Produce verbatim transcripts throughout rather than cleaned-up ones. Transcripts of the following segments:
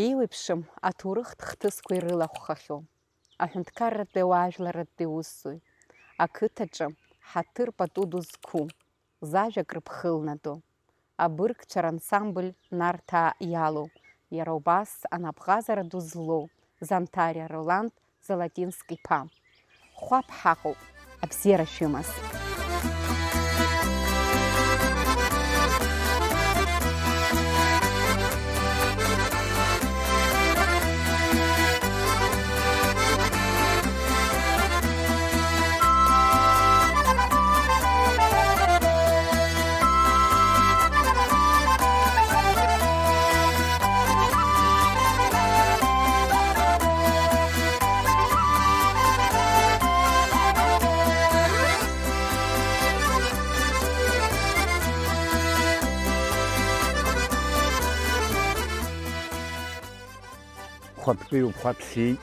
Еиуеиԥшым аҭоурыхтә хҭысқәа ирылахәхахьоу, аҳәынҭқарратәи ауаажәларратәи усзуҩ, ақыҭаҿы ҳаҭыр пату ду зқәу, зажәак рыԥхылнадоу, абыргцәа рансамбль Нарҭаа иалоу, иара убас анапҟазара ду злоу Занҭариа Роланд Золотинск-иԥа. Хәаԥ ҳаҟоуп, абзиара шәымаз. Хәаԥтәиуп, хәаԥ сиит.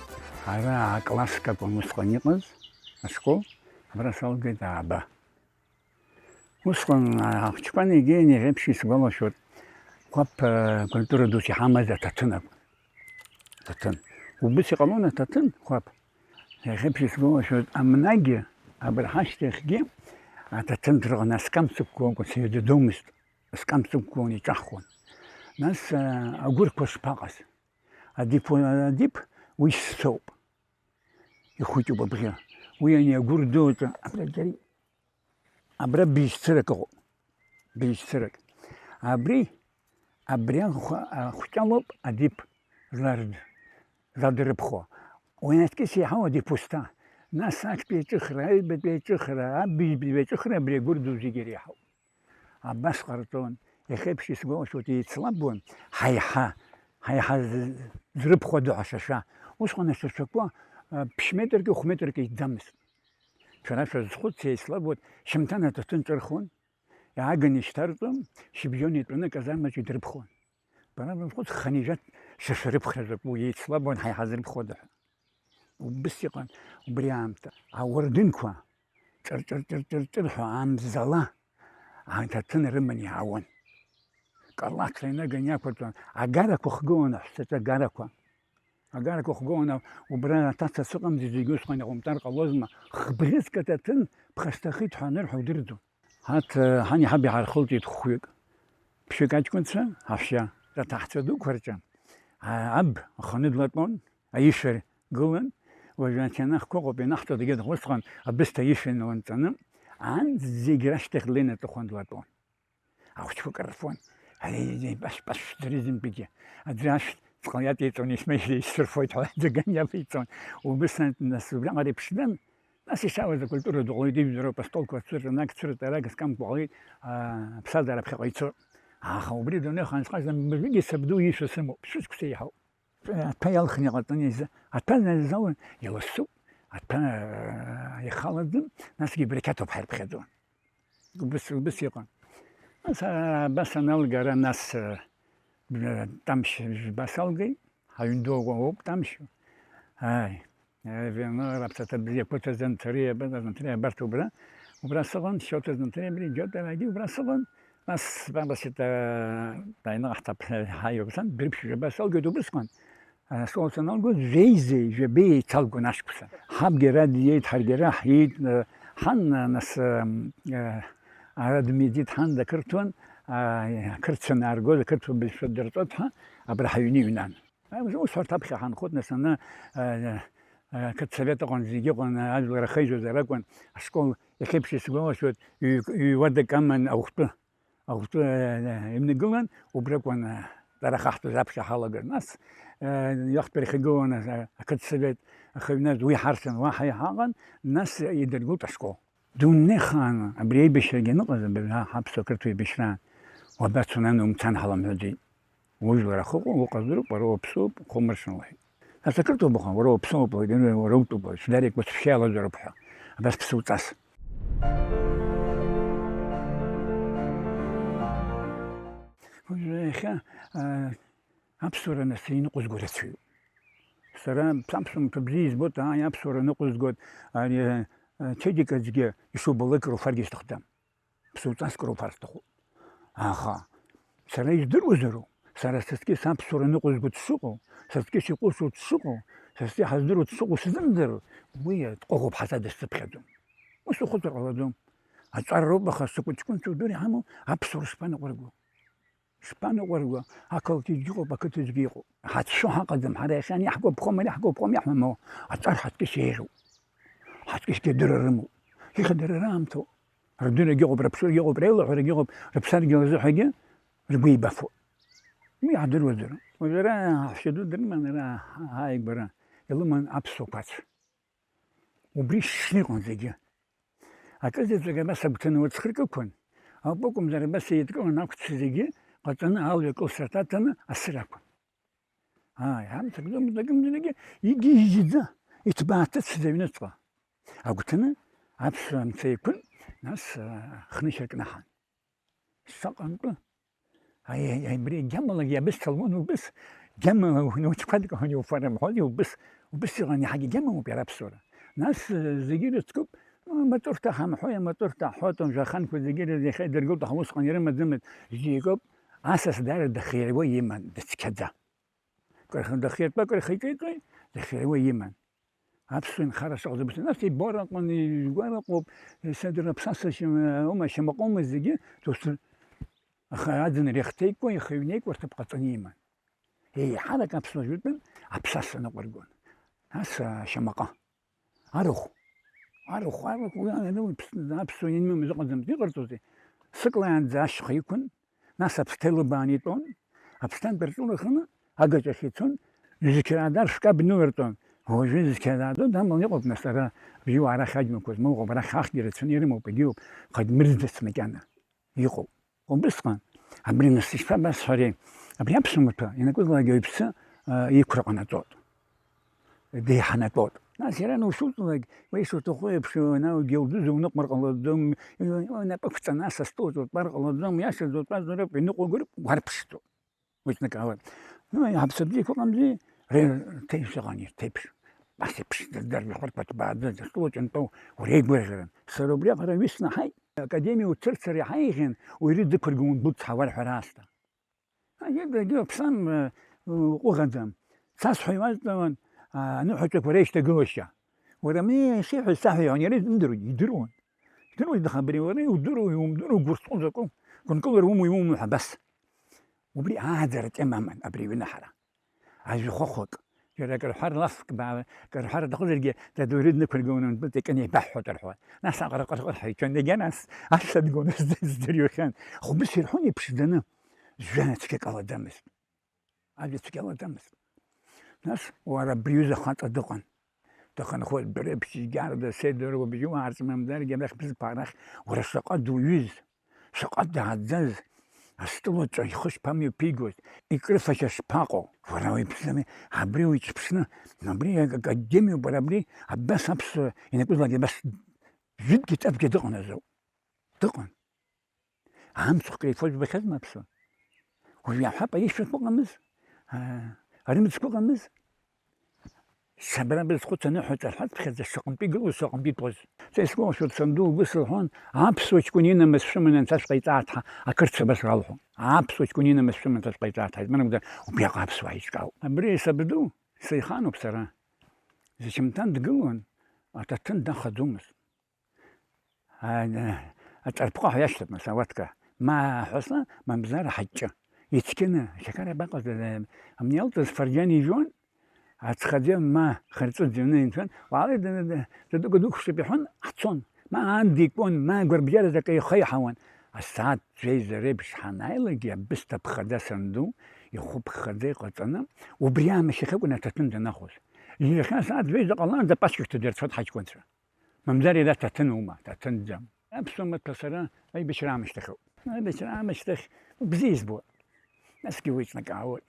Ара акласск акәын усҟан иҟаз, ашкол, абра салгеит ааба. Усҟан, а, ахәыҷқәа неигеин, иахьеиԥш исгәалашәоит, Хәаԥ, а, культура дус иҳамаз аҭаҭын акәын. Аҭаҭын. Убыс иҟалон аҭаҭын, Хәаԥ. Иахьеиԥш исгәалашәоит, амнагьы, абырҳа ашьҭахьгьы аҭаҭын дрыҟан, аскам сықәгыламкәа сыҩнаӡомызт. Аскам сықәгылан иҿаҳхуан. Нас, а, агәырқәа шԥаҟаз? Адиԥ, адиԥ, уи ссоуп. Ихәыҷуп абӷьы. Уи ани агәыр ду аҿы, абра џьара, абра быжьцырак ыҟоуп. Быжьцырак. Абри, абри ахә-, ахәҷалоуп адиԥ злард-, зладырԥхо. Уи аскьыс еиҳау адиԥ усҭа. Нас актәи аҿыхра, аҩбатәи аҿыхра, абыжьбатәи аҿыхра абри агәыр ду зегьы иреиҳауп. Абас ҟарҵон, иахьеиԥш исгәалашәоит, еицлабуан, ҳаиҳа, ҳаиҳа з-, зрыԥхуа дыҳәа шәашәа. Усҟан ашәашәақәа, а, ԥшь метрки хә метрки иҭӡамызт. Шәара шәазхәыц, еицлабуан, шьымҭан аҭаҭын ҿырхуан, иааганы ишьҭарҵон, шьыбжьон итәаны аказармаҿы идрыԥхуан. Бара базхәыц, хынҩажәа шәашәа рыԥхра закәу, еицлабуан, ҳаиҳа зрыԥхуада ҳәа. Убыс иҟан убри аамҭа. Ауардынқәа ҿыр-ҿыр-ҿыр-ҿыр-ҿыр ҳәа амзала аҭаҭын рыманы иаауан. Калаҭла инаганы иақәырҵон, агарақәа хгылан, аҳәсаҿа агарақәа. Агарақәа хгылан, убра аҭаца сыҟамзи, зегьы усҟан иҟоумҵар ҟалозма, хбӷьыцк аҭаҭын ԥхасҭахеит ҳәа анырҳәа удырӡом. Ҳаҭ, ҳани ҳаби ҳархылҵит хәҩык. Ԥшьҩык аҷкәынцәа, аҳәшьа, аҭаҳцәа дуқәа рҿы, а-, аб аханы длатәон, аишәа гылан, уажәы анҭианахқәа ыҟоуп, ианаҳҵо дагьыдыҟ, усҟан абысҭа аишәа инланҵаны, анҭ зегь рашьҭахь длеины аҵыхәан длатәон. Ахәыҷқәа карфон, ари, ари, паш, паш, дыризымтәигьы, аӡәы ашә ҵҟьа иаҵеиҵон, ишьмеижьҭеи исырфоит ҳәа, аӡәы ган иавеиҵон. Убыс, нас, убриаҟара иԥшӡан, Нас ишаауаз акультура ду ҟалеит, ижәлароуп астолқәа ацәырҵан, ак цәырҵ, ара ак скамқәа ҟалеит, аа, аԥсҭазаара ԥхьаҟа ицо. Аха убри адунеихаан сҟазам, уажәыгьы сабду ишәа сымоуп, шәышықәса еиҳауп. Аҭәа иалхны иҟаҵаны изы, аҭәа назауа иласуп, аҭәа, аа, ихалаӡам, насгьы ибрақьаҭуп ҳәа ирыԥхьаӡон. Убыс, убыс иҟан. Нас, аа, абас аналга ара нас, аа, б-, Тамшь жәба салгеит, ҳаҩн ду ауп Тамшь. Ааи. Вино, раԥсаҭа бзиа, Қәыҭа Занҭариа, Бата Занҭариа, абарҭ убра, убра сыҟан, Шьоҭа Занҭариа, абри Џьотарагьы убра сыҟан, нас, бабасит, дааины ҳҭаԥ-, ҳаиусан, дырԥшь жәаба салгеит убысҟан, аскол саналгоз, жәеизеи жәабеи еицалгон ашықәса. Ҳабгьы ара диеит, ҳаргьы ара ҳиит, ҳан, нас, ара дмидит, ҳан дақырҭуан, ақырҭцәа нааргоз, ақырҭуа бызшәа дырҵот ҳәа, абра ҳаҩны иҩнан. Ус, урҭ аԥхьа ҳанхоит, нас, аны, а, а, ақыҭсовет ыҟан, зегьы ыҟан, ажәлар ахеижәозар акәын, ашкол иахьеиԥш исгәалашәоит, ҩ-, ҩ-уадак аман аӷәтәы, аӷәтәы, а, а, имнагылан, убракәын, а, дара ахаҳтәыз аԥхьа ҳалаган. Нас, а, иахьтәи рахь игылан, а, ақыҭсовет ахаҩназ уи ҳарҭан, уаҳа иҳаҟан, нас идыргылт ашкол. Дунеихааны абри аибашьрагьы аныҟаз, абыржәы ҳаԥсуа қырҭуа еибашьраан, уабацо, нан, умцан ҳаламҳәаӡеит. Ужәлар ахы ыҟоу уҟазароуп, уара уаԥсуоуп, ухәымыршан, лҳәеит. Нас ақырҭуа баха, уара уаԥсуоуп, лҳәеит, уара утәуп, лҳәеит, шәдарик уацәшәа иалазароуп ҳәа. Абас ԥсы уҵас. Уажәы иахьа, аа, Аԥсуара нас иныҟәызго рацәаҩуп. Сара аԥсуа маҭәа бзиа избоит, ааи, аԥсуара ныҟәызгоит, ари, а, ачедик аӡәгьы ишубалак руфаргьы сҭахӡам. Ԥсуҵас круфар сҭахуп. Аха сара издыруазароуп, Сара сыскьыс аԥсуара ныҟәызго дшыҟоу, сыскьыс иҟәышу дшыҟоу, сыскьыс ҳаздыруа дшыҟоу сзымдыруа, уи дҟәыӷоуп, ҳазадысцыԥхьаӡом. Ус ухәыцыр ҟалаӡом. Аҵара роуп, аха сыкәыҷкәынцәа удыр иҳамоу аԥсуара шԥаныҟәырго? Шԥаныҟәырго? Ақалақьгьы ыҟоуп, ақыҭаҿгьы иҟоуп. Ҳацәшәо ҳаҟаӡам, ҳара иахьа ани ҳгәаԥхом, ани ҳгәаԥхом иаҳмамоу, аҵар ҳаҵкьыс еиӷьуп. Ҳаҵкьысгьы адырра рымоуп. Ихадара раамҭоуп. Рдыррагьы ыҟоуп, рыԥсырагьы ыҟоуп, реилаҳәарагьы ыҟоуп, рыԥсадгьыл азыҳәагьы ргәы еибафоит. Уи иаҳдыруазароуп. Уажәы ара ҳаҳәшьа ду дрыман, ара ҳааигәара илыман аԥсуа қәацә. Убри шьны иҟан зегьы. Акызаҵәык абас агәҭаны уаҵәхырк ықәын, ауп акәымзар, абас еидкыланы ақәцә зегьы ҟаҵаны, алҩа кылсырҭа аҭаны асыр акәын. Ааи, амца кӡомызт акымзаракгьы, игьежьӡа, иҭбааҭыцәӡа аҩныҵҟа. Агәҭаны аԥсуа амца еиқәын, нас, а, хнышьа кнаҳан. Шаҟантәы! Аиеи, аиеи, абри гьамалагьы иабысҭалон убыс, гьамала уи, уи чқәадк ҳәа иуфар рымҳәози, убыс, убыс иҟан, иаҳагьы гьамалоуп иара аԥсуара. Нас, э, зегьы ирыцкуп, ну, амаҵурҭа ҳамҳәои, амаҵурҭа ҳҳәоит, уажәы аханқәа зегьы ирыз иахьа идыргылт, аха усҟан ирымаӡамызт, зегьы акоуп, асас даара дыхиаруа иман, дыцқьаӡа. Кыр-, дыхиатәа кыр ихиҿиҵои, дыхиаруа иман. Аԥсуа инхара шыҟаз убыс, нас ибор аҟын, ижәгәар ыҟоуп, седр аԥсаса шьам-, аума, шьамаҟа аума зегьы, досу-, аха аӡын рыхҭеикуа, ихыҩнеикуа рҭыԥ ҟаҵаны иман. Еиҳарак аԥсуа жәытәын аԥсаса ныҟәыргон. Нас, а, шьамаҟа. Арахә. Арахә, арахә, уи ана уи ԥс-, аԥсуа ианмамыз ыҟаӡамызт, иҟарҵозеи? Сыклаанӡа ашьха иқәын, нас аԥсҭа илыбааны итәон, аԥсҭантә рҿылаханы агаҿахь ицон, зқьраадар шкаԥ нылыртәон. Уажәы зқьраадар амала иҟоуп, нас ара бжьуаа арахь аџьмақәа змоу ыҟоуп, арахь ахьгьы рацәаны ирымоуп, егьиуп, хадмырӡыц макьана. Иҟоуп. Убысҟан, абри нас ишԥабасҳәари, абри аԥсуа маҭәа ианакәызлакгьы ауаҩԥсы, а, иқәра ҟанаҵоит, деиҳанатәоит. Нас иара анушәуҵалак, уи ишуҭаху еиԥш, уи анаугьы лдәы зуныҟәмар ҟалаӡом, унапы ықәҵаны асас тәоуҵәҟьар ҟалаӡом, иашаӡоу тәазароуп, иныҟәагоуп, уарԥшӡоуп. Уи сныкаауеит. Ну, иҳаԥсадгьы иқәыҟамзи, ре-, ҭеиԥш ыҟан, ҭеиԥш. Ас еиԥш дырдыржәхыртә аҭбааӡа дызтәу аҿынтәоу уреигәырӷьаран. Сара убриаҟара ҩысны ҳаи-, академиа уцырцыр иҳаиӷьын, уи рыдықәыргылон дуцҳауар ҳәа раасҭа. Егьырҭгьы аԥсам, э, уҟәыӷаӡам. Цас ҳәа иуазҵаауан, а, аныҳәаҿақәа реишьҭагылашьа. Уара ами шиҳәаз саҳәа иҳәон, иара изымдыруеит, идыруан. Идыруеит, аха абри уара иудыруа, иумдыруа, гәырҵҟәы закәу, гәынкылара умоу, иумоу ҳәа абас. Убри ааӡара тема аман абри аҩны ҳара. Ажәахәахәак, џьара акыр ҳәар лафк баа, акыр ҳәар аҭахызаргьы, дад уи рыднықәыргыланы, нбыҵ икын еибаҳҳәоит рҳәон. Нас аҟырҟырҟыр ҳәа ицон, егьа нас ашҭа дгоны здырҩахьан. Хәбыс ирҳәон иԥшӡаны, жәҩан цәгьак ҟалаӡамызт. Ажәа цәгьа лаӡамызт. Нас, уара абри аҩыза хаҵа дыҟан. Дыхынҳәуеит, бара бжьы, Гьарда, Седор, уабжьы уаарҵ, мамзаргьы арахь бызԥа арахь, уара шаҟа дуҩыз, шаҟа дааӡаз, астол аҿы ихы шԥамҩаԥигоз, икрыфашьа шԥаҟоу? Уара уиԥсами, абри уиҿԥшны, абри академиоуп, уара абри абас аԥсуа ианакәызлак абас жәытәгьы ҵакгьы дыҟан азоуп. Дыҟан. Амцхә креифо жәбахьазма аԥсуа? Уажә иаҳҳәап, аишәақәа ыҟамыз, аа, арымӡқәа ыҟамыз. Сабра бызхәыц аныҳәа ҿарҳәатәхьаӡа шаҟантәы игылоу, шаҟантәы итәоз. Са исгәалашәоит, санду лгәы сылҳәон, аԥсуа ҷкәын инамыс шәыманы анцәа шәҟаиҵааит ҳәа, ақырҭцәа абас ралҳәон. Аԥсуа ҷкәын инамыс шәыманы анцәа шәҟаиҵааит ҳәа, изманакәзар, убриаҟара аԥсуаа еиҿкаауп. Абри сабду, сеиханоуп сара. Зышьамҭан дгылон, аҭаҭын дахаӡомызт. А, аҿарпҟы ҳәа иашьҭоуп, нас, ауатка. Ма аҳәаса, мамзар аҳаҷҷы. Ицқьаны, ашьақар абаҟаз, э, амни алҵыз фарџьан ижәуан, аҵхаӡы ма хырҵәыӡ ҩны инцәан, уаалеи, д-, д-, д-, дыгәа дықәшәап иҳәон, ҳцон. Ма аанда икуан, ма гәарбжьаразы акы ихеиҳауан. Асааҭ жәеиза реиԥш ҳанааилакгьы, абысҭа ԥхаӡа санду, ихәы ԥхаӡа иҟаҵаны, убри аамышьахь акәын аҭаҭын данахәоз. Иахьа асааҭ жәеиза ҟалаанӡа апачкахь дыдырцәот ҳаҷкәынцәа. Мамзар иара ҭаҭын ума, ҭаҭынӡам. Аԥсуа маҭәа сара аибашьра аамышьҭахьоуп. Аибашьра аамышьҭахь бзиа избо. Насгьы уи ҿнакаауеит.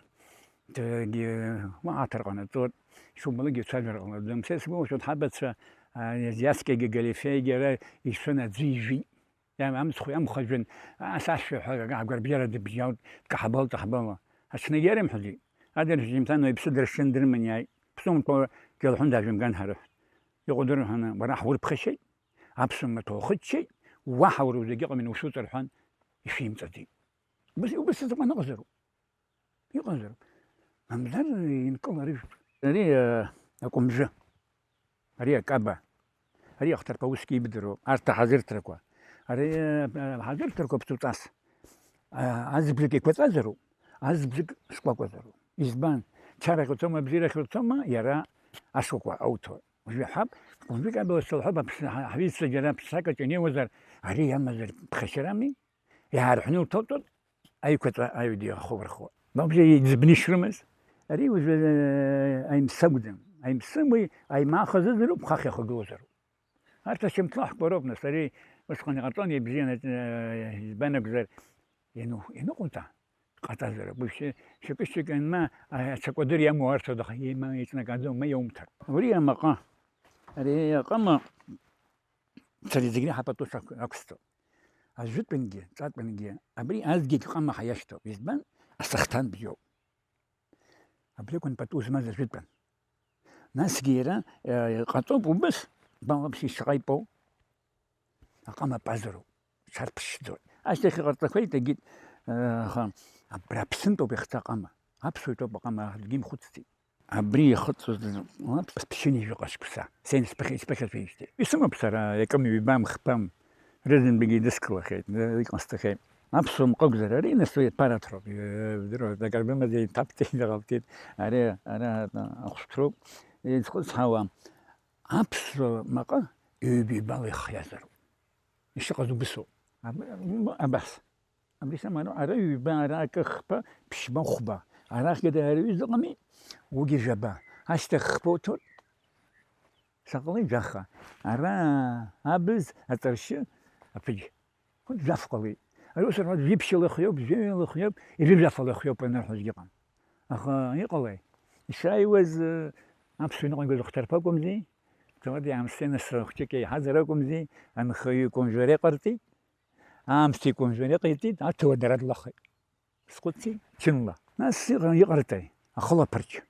Дагьы уа аҭар ҟанаҵоит, ишубалакгьы уцәажәар ҟалаӡом. Са исгәалашәоит, ҳабацәа, а, Иаскьагьы Галифеигьы ара ишәын аӡәы ижәит. Иа-, амцхә иамхәажәын, ас ашәа ҳәа агәарбжьара дыбжьалт, дкаҳабал-ҿаҳбала. Аҽны иарымҳәаӡеит. Адырҩегьых Џьымҭан уаҩԥсы дыршьын дрыман иааит. Ԥсымҭәа Гьалҳәында ажәымган ҳарыҳәт. Иҟоу дырҳәаны, уара ҳурԥхашьеит, аԥсуа маҭәа ухыччеит, уаҳа уара узегьы ыҟами, ушуҵар ҳәан, ишәимҵаӡеит. Убыс, убыс азакәан ыҟазароуп. Иҟазароуп. Мамзар инкыларыжәп. Ари, э, акәымжәы. Ари акаба. Ари ахҭарԥа усгьы ибдыруа. Арҭ аҳазырҭрақәа. Ари, э, аҳазырҭрақәа ԥҵәҵас. А, азбжак еиқәаҵәазароуп, азбжак шкәакәазароуп. Избан? Чарахь уцома, бзиарахь уцома, иара ашкәакәа ауҭоит. Уажәы иаҳҳәап, уажәы кабала сылҳәап, аԥс-, ҳа-, ҳҩызцәа џьара ԥсак аҿы инеиуазар, ари иамазар ԥхашьарами? Иаарҳәны уҭоуҵоит, аиқәаҵәа аҩыдиа ахы урхуа. Вообще иӡбнишрымыз. Ари уажәы, э, аимсагәӡам. Аимсымуи аимаахазызароуп, хахь иахагылозароуп. Арҭ ашьамҭлаҳәқәа роуп, нас, ари усҟан иҟарҵон, ибзианы, э, избан акәзар, иану-, ианыҟәынҵа, ҟаҵазароуп. Уи шьы-, шьакы-шьак анма, а, ацакәадыр иамоу арҭоит, аха има-, еиҿнакаӡом, ма иаумҭар. Ури амаҟа, ари аҟама, сара зегь реиҳа пату шақә-, ақәсҵо. Ажәытәынгьы, ҵатәынгьы, абри азгьы ҟама ҳаиашьҭоуп. Избан? Асахҭан бжьоуп. Абри акәын пату змаз ажәытәан. Насгьы иара, э, ҟаҵоуп убыс, бан лаԥши шаҟа ипоу. Аҟама пазароуп, ҽарԥшӡоит. Ашьҭахь иҟарҵақәеит, егьит, э, аха абра Аԥсынтәоуп иахьца аҟама. Аԥсуа итәоуп аҟама, аӡәгьы имхәыцӡеит. Абри ихыҵуаз лаԥш ԥшьынҩажәи жәаҟа шықәса. Сен сԥыхьа-, исԥыхьашәеижьҭеи. Исымоуп сара, иакым ҩбам, хԥам. Рызынтәыгьы идыскылахьеит, иҟасҵахьеит. Аԥсуа мҟы акәзар, ари нас уи аԥараҭроуп, э, бдыруазар, акыр бымаӡа иҭабҵеит, иҟалҵеит, ари, ара, ахәшәтәроуп. Изхәыцҳауа, аԥсуа мҟы ҩбеибала ихиазароуп. Ишыҟаз убысоуп. Аб-, абас. Абри саману, ара ҩба, ара акы хԥа, ԥшьба, хәба. Арахь кыда ара ҩыза ыҟами, уигьы жәаба. Ашьҭахь хԥа уҭоит, саҟалеит жәаха. Ара абз, аҵаршьы, аԥыџь. Хәыҷ жәаф ҟалеит. Ари ус рҳәоит, жәиԥшьала ихиоуп, жәаҩала ихиоуп, ижәи жәафала ихиоуп анырҳәозгьы ыҟан. Аха иҟалеи? Ишааиуаз, э, аԥсуа иныҟәигоз ахҭарԥа акәымзи, ҭауади-аамсҭеи нас хәҷык еиҳазар акәымзи, анхаҩы икәымжәара иҟарҵеит, аамсҭа икәымжәара иҟаиҵеит, аҭауад дара длахеит. Схәыци, чынла. Нас иҟа-, иҟарҵеи? Ахылаԥарч.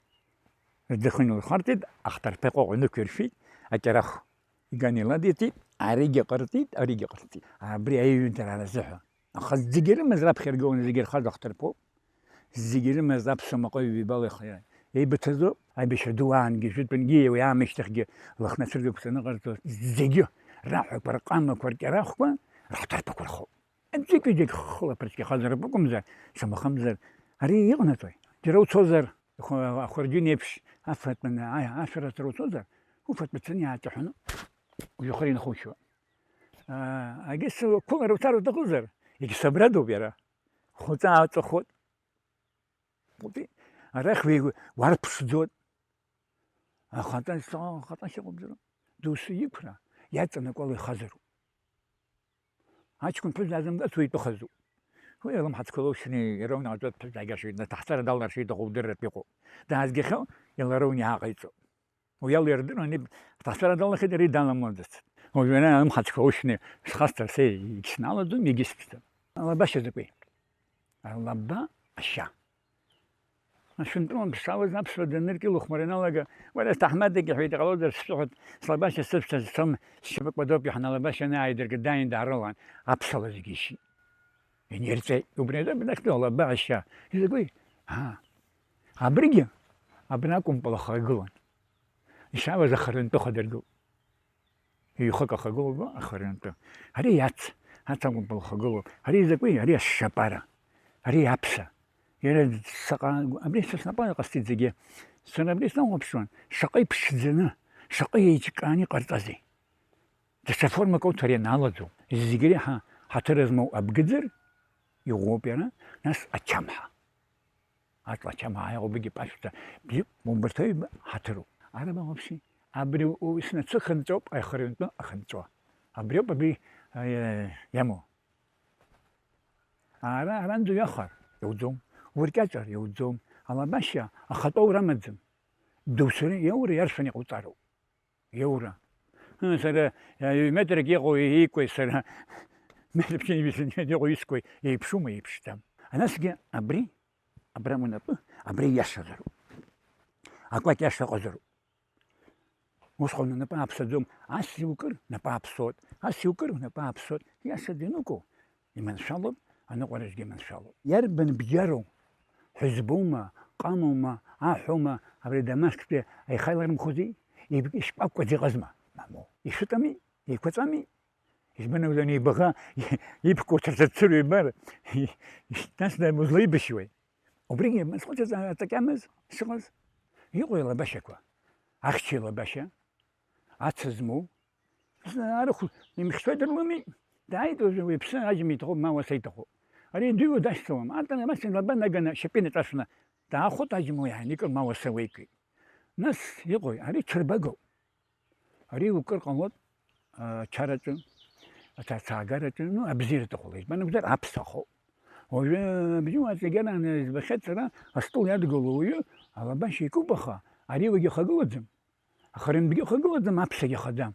Рдыхын илхарҵеит, ахҭарԥа иҟәаҟәа инықәиршәеит, акьарахә иган иладиҵеит, аригьы ҟарҵеит, аригьы ҟарҵеит. Абри аҩынтәра аразыҳәа. Аха зегьы ирымаз раԥхьа иргыланы зегьы ирхаз ахҭарԥоуп. Зегьы ирымаз аԥсуа мҟаҩ ҩбала ихиа-, еибыҭазоуп, аибашьра ду аангьы, жәытәынгьы, уи аамышьҭахьгьы лыхнацәыргақәҵаны ҟарҵо, зегьы раҳәақәа, рҟамақәа, ркьарахәқәа, рахҭарԥақәа рхоуп. Аӡәык-ҩыџьак хылаԥарчгьы хазароуп акәымзар, шамахамзар, ари иҟанаҵои? Џьара уцозар, ахәы-, ахәырџьын еиԥш, афатәаны, а-, ашәарацара уцозар, уфатә мацаны иааҿаҳәаны, уҩхыр инахушьуа. Аа, агьыс қәылара уцар уҭахызар, егьыс абра дууп иара. Хуҵаа аҵәахот. Арахь уи уарԥшӡоит. Ахаҵа, ахаҵа шыҟамзароуп. Доусы иқәра иаҵанакуала ихазароуп. Аҷкәын ԥҳәыс даазымгац уи итәы хазуп. Уи алымҳацқәа лоушьны ироуны аҿы ԥҳәыс дааигашоит, ҭаҳцара далнаршәеит, аҟәа удырратә иҟоуп. Даазгахьоу, илароуны иааҟаиҵо. Уи ала ирдыруан, иб-, аҭаҳцара далнахит, иара идаламлаӡацт. Уажәы ара алымҳацәқәа лоушьны схасҵар, са егьсналаӡом, егьысԥшӡом. Алабашьа закәи? Алаба ашьа. Ашәынтәылан дшалаз аԥсуа даныркьыл ухәмарианалага, уара сҭаҳмадагь иҳәеит, иҟалозар сшәыҳәоит, слабашьа сыԥшӡа зцом, сшьапы кәадоуп, иҳәан, алабашьа анааидыркы, дааин даарылан, аԥсуала зегьы ишьит. Инирҵеит, убри азы абнахьтәи алаба ашьа. Изакәи? Аа. Абригьы абна акәымпыл ахагылан. Ишаауаз ахарантәы хадыргылт. Ҩ-хык ахагылоуп, ахарантәы. Ари ац, ац акәымпыл хагылоуп. Ари закәи? Ари ашьапара. Ари аԥса. Иара шаҟа, абри са снапала иҟасҵеит зегьы. Сара абри снахәаԥшуан, шаҟа иԥшӡаны, шаҟа еиҿкааны иҟарҵазеи? Даҽа формак ауҭар ианаалаӡом. Зегь реиҳа ҳаҭыр змоу абгыӡыр иӷәӷәоуп иара, нас ачамҳа. Аҵла ачамҳа ааиӷәбагьы пашәҭа бзиоуп, убарҭ аҩба ҳаҭыруп. Араб аҟаԥшьи, абри у-, снацәы хынҵәоуп, аихырҩнтәы ахынҵәо. Абриоуп абри, а, иамоу. Ара, аранӡа уҩахар иауӡом, уркьаҿар иауӡом, алабашьа ахатәоу рамаӡам. Доусы иаура иаршәны иҟауҵароуп. Иаура. Ыы, сара, ҩ-метрак иҟоу иикуеит, сара метр ԥшьынҩажәи сантиметр иҟоу искуеит, еиԥшума, еиԥшӡам. Анасгьы абри, абра унапы, абри иашазароуп. Акәакь иаша ыҟазароуп. Усҟан унапы ааԥсаӡом, ас иукыр, напы ааԥсоит, ас иукыр, унапы ааԥсоит. Иаша даныҟоу, иманшәалоуп, аныҟәарагьы иманшәалоуп. Иарбан бџьару ҳәызбоума, ҟамоума, аҳәоума, абри Дамасктәи аихаиларымхозеи? Ишкәакәкәаӡа иҟазма? Мамоу, ишәытами, еиқәаҵәами? Избан акәзар, анеибаха, ибкуа цәырҵәыцәырҩ ибар, нас узлеибашьуеи? Убригьы мазхәыцыз аҵакьамыз сыҟаз. Иҟои алабашьақәа? Ахьча илабашьа, ацызмоу, арахә имхьцәа дырлыми, дааит уажәы уи иԥсы аџьма иҭахуп, ма уаса иҭахуп. Ари дыҩуа дашьцылом, арҭ абас илаба наганы ашьапы инаҿашәны, даахәот аџьма уи ааникылт, ма уаса уеикит. Нас иҟои, ари ҽырбагоуп. Ари укыр ҟалоит, а, ачараҿы, аҭа-, ацаагараҿы, ну, абзиара аҭахула, избан акәзар, аԥсахоуп. Уажәы абжьы уааҵагьараны избахьеит сара, астол иадгыло уаҩы алабашьа икуп, аха ари уагьы ихагылаӡам. Аха рынтәгьы ихагылаӡам, аԥсагьы хаӡам.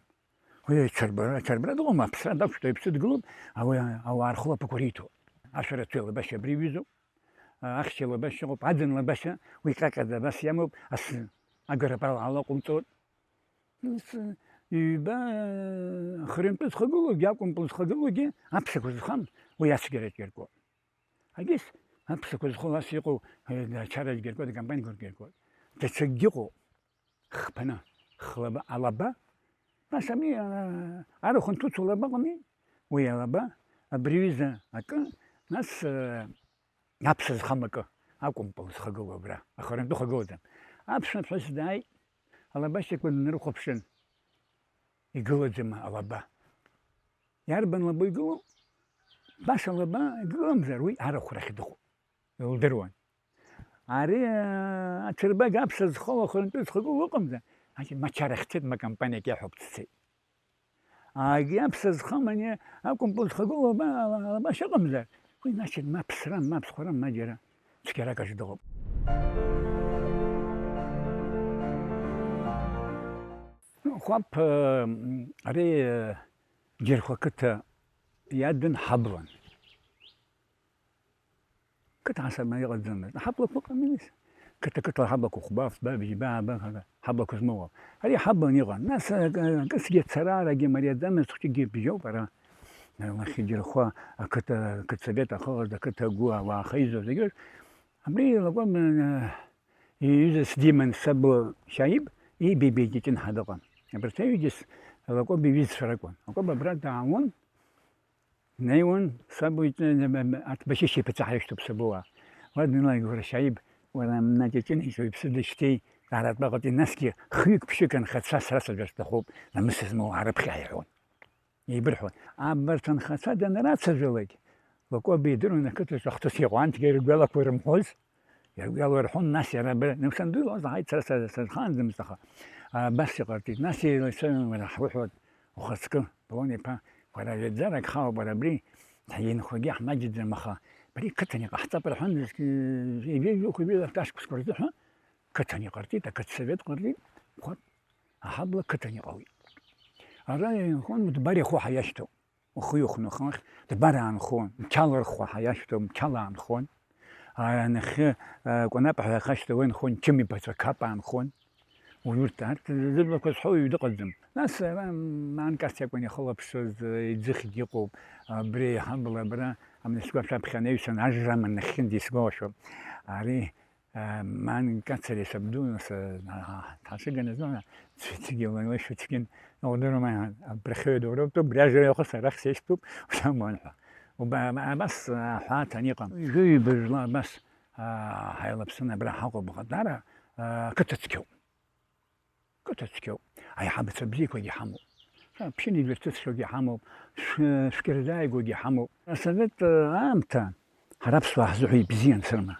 Уи ачарбара, ачарбара дыҟам, аԥсра дақәшәт, иԥсы дгылоуп, ауаа, ауаа рхылаԥақәа риҭо. Ашәарацәа илабашьа абри иҩызоуп, ахьча илабашьа ыҟоуп, аӡын лабашьа, уи ҟьаҟьаӡа абас иамоуп, асы агарапала алаҟәымҵоит. Ус, ҩба, хырҩнтәы зхагылоугьы, акәымпыл зхагылоугьы аԥсақәа зхам, уи ацәгьара цәгьаркуа. Агьыс аԥсақәа зхоу ас иҟоу, э, ачара цәгьаркуа, дакомпаниақәа рцәгьаркуа. Даҽакгьы ыҟоуп, хԥаны, хлаба, алаба. Нас ами, а, арахә анҭуцо алаба ыҟами, уи алаба, абри аҩыза акы, нас, э, Аԥса зхам акы акәымкәа зхагылоу абра, ахарантәы хагылаӡам. Аԥшәма ԥҳәыс дааит, алабашьақәа днарыхәаԥшын, игылаӡам алаба. Иарбан лабо игылоу? Баша лаба игыламзар, уи арахә рахь дыҟоуп. Илдыруан. Ари, аа, аҽырбага аԥса зхоу ахарантәы зхагылоу ыҟамзар, значит, мачарахь дцеит, ма компаниак иаҳәоуп дцеит. Аагьы аԥса зхам ани акәымпыл зхагылоу аба-, ала-, алабашьа ыҟамзар, уи, значит, ма ԥсрам, ма ԥсхәарам, ма џьара цәгьарак аҿы дыҟоуп. Хәаԥ, э, ари, э, Џьырхәа қыҭа иадын ҳаблан. Қыҭа ҳасаб иҟаӡамызт. Ҳаблақәа ыҟами, нас. Қыҭа-қыҭала ҳаблақәа хәба, фба, бжьба, ааба, ҳаблақәа змоуа. Ари ҳаблан иҟан. Нас, акы-, акысгьы ацараарагьы мариаӡамызт, хәҷыкгьы бжьоуп ара. Уахь Џьырхәа ақыҭа, ақыҭсовет ахыҟаз, ақыҭа агәы ауаа ахеизоз зегьы. Абри Лакоба, э, иҩыза сдиман саб Шьаиб, ибеибеи Ҷыҷын ҳәа дыҟан. Абарҭ аҩыџьа с-, Лакоба иҩызцәа ракәын. Лакоба абра даауан, Днеиуан, саб уи, т-, т-, т-, арҭ башьышьеиԥаҵәа ҳаишьҭоуп сабуа. Уа днеилак, уара, Шьаиб, уара, мнаҷ аҷын ишәа иԥсы дышьҭеи, аратәаҟатәи насгьы хҩык-ԥшьык анхацәа срацәажәар сҭахуп, намыс змоу арыԥхьа ҳәа иҳәон. Еибырҳәон. Абарҭ анхацәа данрацәажәалак, Лакоба идыруан ақыҭаҿы ахҭыс иҟоу, анҭгьы ргәалақәа ирымҳәоз, иргәаларҳәон, нас иара абра, Нусан дуи лоз, ҳаит, сара са-, сазхаанӡамызт, аха, а, абас иҟарҵеит. Нас еилацәажәон, уара, ҳуҳәоит, ухаҵкы. Полон-иԥа, уара, ҩаӡарак хаауп, уара, абри инхогьы ҳмаҷӡам, аха абри қыҭан иҟаҳҵап рҳәан, ҩажәи жәохә ҩажәи ашықәсқәа рзыҳәа қыҭан иҟарҵеит, ақыҭсовет ҟарҵеит, хәа-, аҳабла қыҭан иҟалеит. Ара инхон, Дбар ихәы ҳаиашьҭоуп, ухы иухны ухы ахь, Дбар аанхон, Мчала рхәы ҳаиашьҭоуп, Мчала аанхон. А, нахьхьи, а, Кәанаԥ ҳәа иахашьҭоу уа инхон, Чым иԥацәа Қапа аанхон. Уи урҭ, арҭ зыблақәа зҳәо уаҩы дыҟаӡам. Нас ара Манкас иакәын ихылаԥшыз, иӡыхьгьы ыҟоуп, абри ҳабла абра, амни сгәашә аԥхьа анаҩсан ажра аман нахьхьынӡа исгәалашәо. Ари, а, Манкас ари сабду, нас, а, ҳа-, ҳа-, ҳашыганыз, цәыцгьы лашәыцгьын, удыруама, абрахьы идуроуп, убри ажра иахыс арахь сеишьҭоуп, уҭамлан ҳәа. Уба-, абас аҳәааҭан иҟан. Ҩажәи ҩба жәла абас, а, ҳаилаԥсын, абра ҳаҟоуп, аха дара, а, қыҭа цқьоуп. Қыҭа цқьоуп. Аиҳабацәа бзиақәагьы ҳамоуп. Ԥшьынҩажәа рҭыҵхьоугьы ҳамоуп. Шә-, шәкьырзааигәагьы ҳамоуп. Асовет, э, аамҭа ҳара аԥсуаа ҳзыҳәа ибзиан, сырма.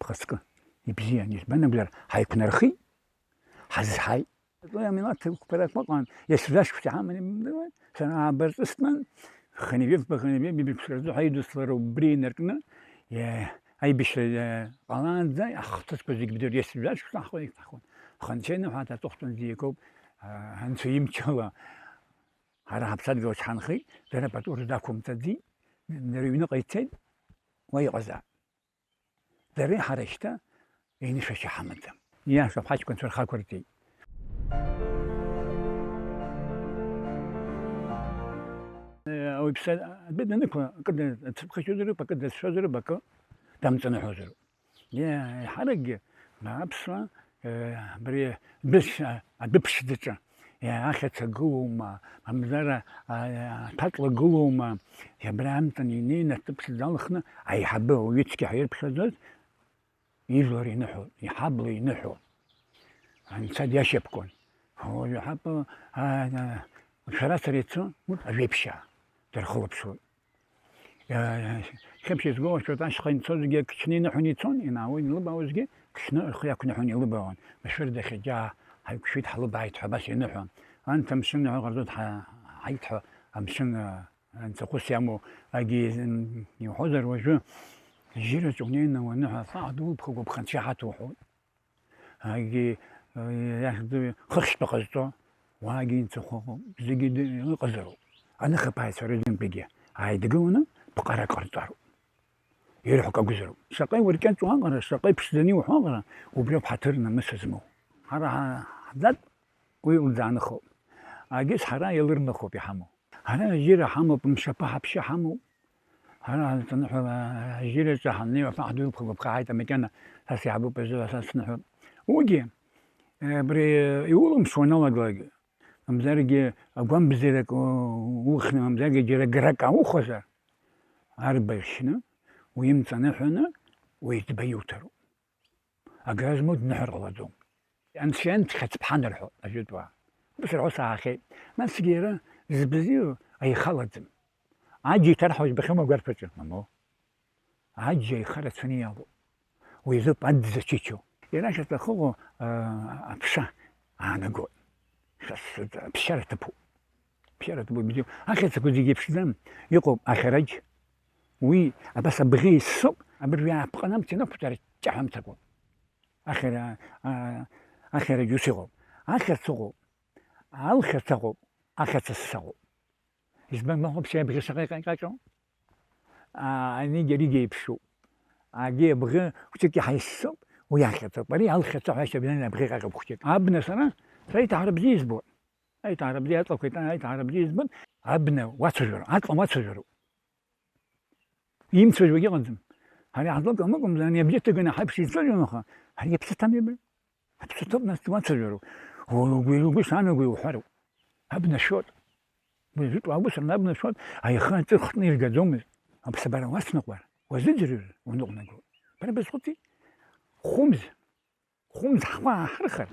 Бхаҵкы. Ибзиан. Избан акәзар, ҳаиқәнархеит, ҳазҳаит. Атәыҩа амилаҭ ықәԥарақәа ыҟан, иацәажәашьақәа ҳаман имдыруан. Сара аабарҵысҭан, Ханевев, Ханевев ибжьқәа рзы ҳаидыслар убри инаркны, иа-, аибашьра, иа-, ҟалаанӡа ахҭысқәа зегь бдыруан, иацәажәашьақәа ҳахон. Ханчены ҳәа аҵыхәтәан зегь акоуп, а, анцәа имчала ҳара ҳаԥсадгьыл аҿы ҳанхеит, дара апату рзақәымҵаӡеит, дара аҩныҟа ицеит, уа иҟазаап. Дареи ҳара шьҭа еинышәашьа ҳамаӡам. Иашоуп, ҳаҷкәынцәа рхы ақәырҵеит. Ауаҩԥсы адәы данықәла, акы дацәыԥхашьозароуп, акы дацәшәозароуп, акы дамҵаныҳәозароуп. Иа-, еиҳаракгьы, аԥсуа, э, абри адәыԥш-, адәыԥшӡаҿы, иа-, ахьаца гылоума, мамзар, а, аҭәаҵла гылоума, абра амҵан инеины аҭыԥшӡа алхны аиҳабы, ауаҩы цқьа ҳәа ирԥхьаӡоз, ижәлар иныҳәон, иҳабла иныҳәон. Анцәа диашьапкуан. Уажә иҳабла, а, а, шәарацара ицон, урҭ ажәеиԥшьаа дырхылаԥшуан. Иа-, хьыԥшь згәалашәоит, ашьха инцозгьы кчны иныҳәон ицон, инаауан илыбаауазгьы, кчны рхы иақәныҳәон илыбаауан. Машәыр дахьаџьаа ҳаиқәшәеит, ҳлыбааит ҳәа абас иныҳәон. Анҭ амшын ҳәа ҟарҵоит, ҳа-, ҳаит ҳәа амшын, а, анцәахәыс иамоу агьи, м, иуҳәозар уажәы, жьыраҿ унеины уаныҳәа, фаҳ дулԥхагоуп, хынцәа иҳаҭоуҳәоит. Агьи, э, иахьӡу хыхьтәы ҟазҵо, уаагьы инцәахәы ыҟоуп, зегьы ды-, ыҟазароуп. Аныхаԥааҩцәа рыдынтәигьы ааидгыланы ԥҟарак ҟарҵароуп. Ирҳәо акы акәзароуп. Шаҟа иуркьаҿу аҟара, шаҟа иԥшӡаны иуҳәо аҟара, убриоуп ҳаҭыр намыс змоу. Ҳара ҳа-, ҳӡатә уи лӡааныхоуп. Агьыс ҳара еилырныхоуп иҳамоу. Ҳара ажьира ҳамоуп, мшаԥы ҳаԥшьы ҳамоуп. Ҳара ҳанҵаныҳәа, ажьираҿы ҳаннеи, аԥа ҳдәылԥха гәаԥхааит, амакьана са сиаҳбуп азы, са сныҳәоуп. Уигьы, э, абри, э, иулымшо уаналагалак, мамзаргьы агәамбзиарак у-, ухны, мамзаргьы џьара гарак аухозар, арбаӷь шьны, уимҵаныҳәаны, уеиҵба иуҭароуп. Агра змоу дныҳәар ҟалаӡом. Анцәа ианцәхьац ԥҳанарҳәо ажәытәуаа. Убас рҳәо саахьеит. Насгьы иара збзиоу аихалаӡам. Аџь иҭарҳауа жәбахьоума агәарԥ аҿы? Мамоу. Аџь аиха рацәаны иалоуп. Уи азоуп аӡ зачычо. Иара ахьаҵахыҟоу, аа, аԥша аанагоит. Са сзы аԥсшьара ҭыԥуп. Аԥсшьара ҭыԥуп, бзиоуп. Ахьацақәа зегьы еиԥшӡам. Иҟоуп ахьараџь. Уи абас абӷьы иссоуп, абыржәы иаапҟан амца инақәтәар, ҷаҳәа амцакәа. Ахьара, а, ахьараџь ус иҟоуп. Ахьац ыҟоуп. Алхьац ыҟоуп. Ахьаца ссаҟоуп. Избан махәаԥшьа абӷьы шаҟа иҟаҟьаҟьо? А, анигьы аригьы еиԥшуп. Агьи абӷьы хәҷык иаҳа иссоуп, уи ахьаҵоуп. Ари алхьаҵа ҳәа ишьабжьан абӷьы ҟаҟьоуп хәҷык. Абна сара, сара иҭаҳара бзиа избоит. Аиҭаҳара бзиа аҵлақәа иҭан, аиҭаҳара бзиа избоит. Абна уацәажәароуп, аҵла уацәажәароуп. Имцәажәогьы ыҟаӡам. Ҳара иаҳзалкам акәымзар, ани абжьы ҭыганы ҳаиԥш ицәажәон, аха ҳара иаԥсы ҭам абри. Аԥсы ҭоуп, нас, уацәажәароуп. Угәы, угәы шаанагои уҳәароуп. Абна шәоит. Уи ажәытә уаагәсарны абна шәоит, аиха аҵыхәтәны иргаӡомызт. Аԥсабара уацныҟәар, уазыӡырҩыр уныҟәнаго. Бара базхәыци? Хәымз, хәымз ҳхәы ааҳархар,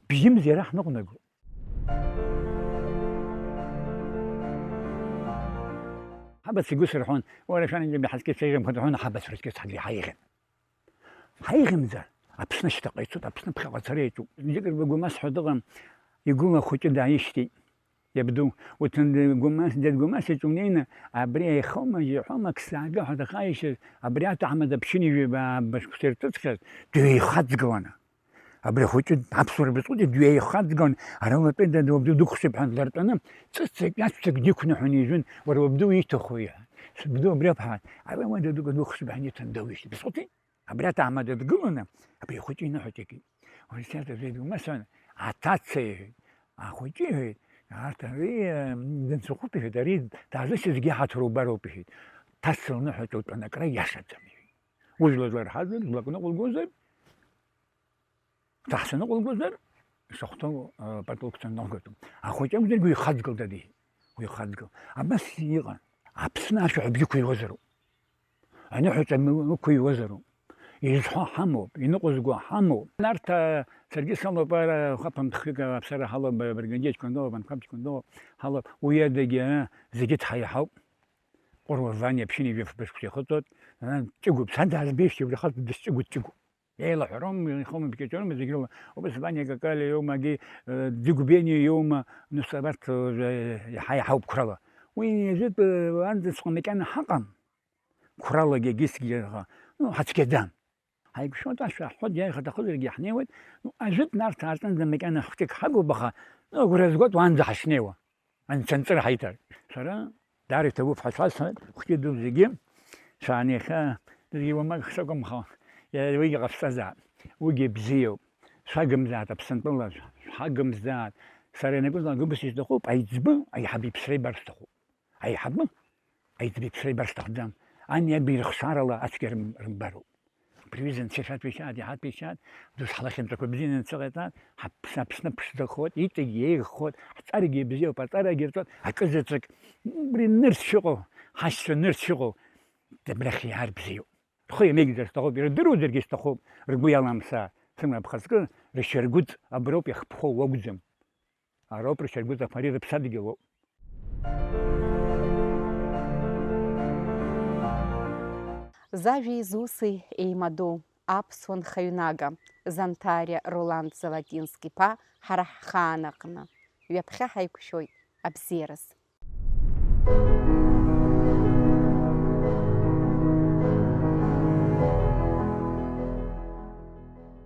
бжьымз иара ҳныҟәнаго. Ҳабацәа игәы сырҳәон, уара шәан иџьабаа ҳаскьыцәеиӷьымхеит рҳәон, ҳабацәа рыцкьыцәҳагьы ҳаиӷьын. Ҳаиӷьымзар, Аԥсны ашьҭахьҟа ицоит, Аԥсны ԥхьаҟа ацара иаҿуп. Џьыкырба Гәымас ҳәа дыҟам, игәыла ахәыҷы дааишьҭит. Иабду, уҭынды Гәымас, дед Гәымас иҿы унеины, абри аихоума, жьаҳәома, ак сзаага ҳәа дахаишьаз, абри аҭаҳмада ԥшьынҩажәи баа бышықәса ирҭыҵхьаз, дҩеихаҵгыланы. Абри ахәыҷы аԥсуара бызҟәыҵ дҩеихаҵгылан, ара уатәи дад уабду дықәсып ҳәа длартәаны, ҵәыцак, иацәцак диқәныҳәаны ижәын, уара уабду ииҭаху иҳәа. Сабду абри аԥҳа, ара уа даду дықәсып ҳәа иҭан дауишьҭит. Бызҟәыҵи? Абри аҭаҳмада дгыланы, абри ахәыҷы иныҳәа ҿакит. Уажәшьҭа дад Гәымас иҳәан, аҭаца иҳәеит, ахәыҷы иҳәеит, арҭ ари, э, дынцәахәыԥ иҳәеит, ари даазышьҭызгьы иҳаҭыр убароуп иҳәеит. Ҭаца лныҳәа ҿоуп, акрай иашаӡам иҳәеит. Ужәла зларҳазар, злакны ҟәылгозар, ҭаҳсаны ҟәылгозар, ишахәҭоу, э, пату лқәҵаны налгатәуп. Ахәыҷы акәзаргьы уихаҵгыл, дад, иҳәеит. Уихаҵгыл. Абас иҟан. Аԥсны ашәаҳәабжьы ықәыҩуазароуп. Аныҳәаҿа ықәыҩуазароуп. Изҳәо ҳамоуп, иныҟәызго ҳамоуп. Нарҭаа, саргьы салоуп, ара хәаԥамҭхҩык аԥсара ҳалоуп, Баргандиа Чкәандоуп, Анқәаб Чкәандоуп ҳалоуп. Уи адагьы, ара зегьы дҳаиҳауп. Ҟәыруа Ваниа ԥшьынҩажәи фба шықәса ихыҵуеит. Ара дҷыгәуп, сан даазбеижьҭеи убри ахаҵа дысҷыгәу дҷыгәуп. Еилаҳәароума, ихоума, ибкьаҿроума, зегь рыла. Убас Ваниа Какалиа иоума, агьи, э, Ӡыгә Бениа иоума, нас абарҭ, э, иаҳа-иаҳауп қәрала. Уи ажәытә, э, анӡаҵәҟьа макьана ҳаҟам. Қәралагьы, агьысгьы, аха, ну, ҳацәгьаӡам. Ҳаиқәшәоит, ашәа ҳҳәоит, иааиха аҭахызаргьы иаҳнеиуеит. Ну, ажәытә Нарҭаа рҿынӡа макьана хәҷык ҳагуп, аха, ну, агәра згоит уаанӡа ҳашнеиуа. Анцәа анҵыра ҳаиҭар. Сара дара иҭабуп ҳәа шәасҳәоит, хәҷы ду зегьы, шәаанеихьа, зегьы уамак шакәымхо, иара уигьы ҟашәҵазаап, уигьы бзиоуп. Шәагымзааит Аԥсынтәыла, шәҳагымзааит. Сара ианакәызаалак убас исҭахуп, аиҵбы аиҳабы иԥсра ибар сҭахуп. Аиҳабы аиҵбы иԥсра ибар сҭахӡам. Ани аби рыхшарала ацәгьа рым-, рымбароуп. Абри ҩыза анцәа ишәатәеишьааит, иҳатәеишьааит, дус ҳлахьынҵақәа бзианы анцәа ҟаиҵааит, ҳаԥсны, Аԥсны ԥшӡахоит, иҵегь еиӷьхоит, ҳҵарагьы бзиоуп, аҵарагьы рҵоит, акызаҵәык, убри нырцә иҟоу, ҳашьцәа нырцә иҟоу, абрахь иаар бзиоуп. Рхы иамеигӡар сҭахуп, ирдыруазаргьы сҭахуп, ргәы иаламса, сымҩа ԥхаҵкы, ршьаргәыҵ аброуп иахԥхоу уакәӡам. Ароуп ршьаргәыҵ аԥари рыԥсадгьылоуп. Зажәеи зуси еимадоу аԥсуа нхаҩнага Занҭариа Роланд Золотински-иԥа ҳара ҳхаан аҟны ҩаԥхьа ҳаиқәшәоит абзиараз.